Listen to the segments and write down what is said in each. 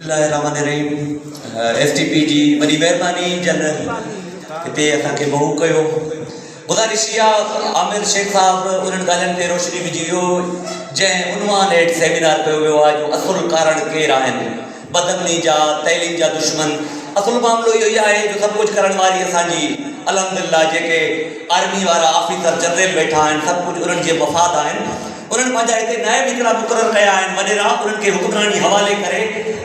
الله الرحمن الرحيم S T P جي وڏي مهرباني جن هتي اسان کي مهو ڪيو گذارش اها عامر شيخ صاحب انهن ڳالهين تي روشني وجهي ويو جنهن عنوان هيٺ سيمينار ڪيو ويو آهي جو اصل ڪارڻ ڪير آهن بدامني جا تعليم جا دشمن اصل معاملو اهو ئي آهي جو سڀ ڪجهه ڪرڻ واري اسان جي الحمدلله جيڪي آرمي وارا آفيسر جنرل ويٺا آهن سڀ ڪجهه انهن جي مفاد آهن انهن پنهنجا هتي نائب هڪڙا مقرر ڪيا آهن، وڏيرا، انهن کي حڪمراني حوالي ڪري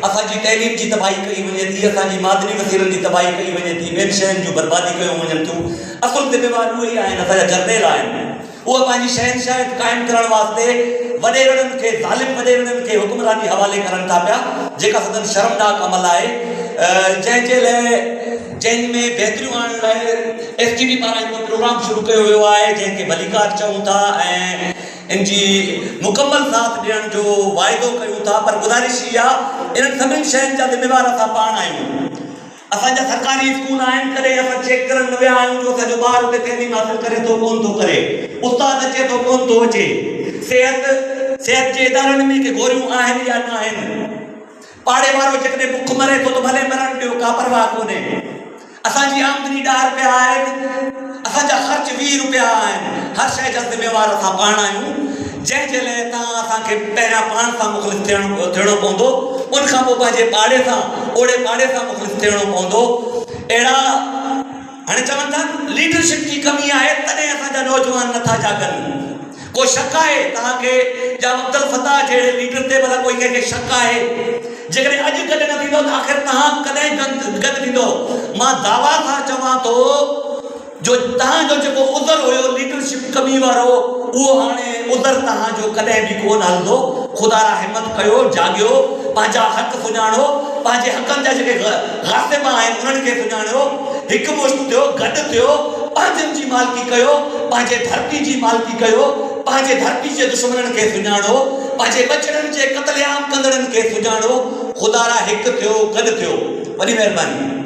اسان جي تعليم جي تباهي ڪئي وڃي ٿي، اسان جي معدني وسيلن جي تباهي ڪئي وڃي ٿي، ٻين شين جون بربادي ڪيون وڃن ٿيون، اصل ذميوار اهي ئي آهن، اسان جا جرنيل آهن، اهي پنهنجي شهنشاهيت قائم ڪرڻ واسطي وڏيرڙن کي، ظالم وڏيرڙن کي حڪمراني حوالي ڪرن ٿا پيا، جيڪا سندن شرمناڪ عمل آهي، جنهن جي لئه جنهن ۾ بهتريون آڻڻ لاء ايس ٽي پي پاران هڪڙو پروگرام شروع ڪيو ويو آهي جنهن کي ڀليڪار چئون ٿا ۽ ان جي مڪمل ساٿ ڏيڻ جو واعدو ڪيون ٿا پر گذارش اها انهن سڀني شين جا ذميوار اسان پاڻ آهيون اسان جا سرڪاري اسڪول آهن ڪڏهن اسان چيڪ ڪرڻ نه ويا آهيون جو اسان جو ٻار اتي تعليم حاصل ڪري ٿو ڪون ٿو ڪري استاد اچي ٿو ڪون ٿو اچي صحت صحت جي ادارن ۾ ڪي گوريون آهن يا نه آهن پاڙي وارو جيڪڏهن بک مري ٿو ته ڀلي مرڻ ڏيو، ڪا پرواهه ڪونهي. اسان جي آمدني ڏهه رپيا آهي ته اسان جا خرچ 20 رپيا آهن. هر شيء جا ذميوار اسان پاڻ آهيون، جنهن جي لئه توهان اسان کي پهريان پاڻ سان مخلص ٿيڻو پوندو، ان کان پوء پنهنجي پاڙي سان، اوڙي پاڙي سان مخلص ٿيڻو پوندو. اهڙا. هاڻي چون ٿا ليڊرشپ جي ڪمي آهي تڏهن اسان جا نوجوان نٿا جاڳن. ڪو شڪ آهي توهان کي ڄام عبدالفتاح جهڙي ليڊر تي ڀلا ڪوئي ڪنهن کي شڪ آهي؟ جيڪڏهن اڄ گڏ نه ٿيندو ته آخر توهان ڪڏهن گڏ ٿيندو؟ مان دعويٰ سان چوان ٿو جو توهان جو جيڪو عذر هيو ليڊرشپ ڪمي وارو اهو هاڻي عذر توهان جو ڪڏهن به ڪونه هلندو. خدارا همت ڪيو، جاڳيو، پنهنجا حق سڃاڻو، پنهنجي حقن جا جيڪي غاصب آهن انهن کي سڃاڻيو، هڪ مشت ٿيو، گڏ ٿيو، پنهنجن جي مالڪي ڪيو، پنهنجي ڌرتي جي مالڪي ڪيو، پنهنجي ڌرتي جي دشمنن کي سڃاڻو، پنهنجي ٻچڙن جي قتل عام ڪندڙن کي سڃاڻو، خدارا هڪ ٿيو، گڏ ٿيو. وڏي مهرباني.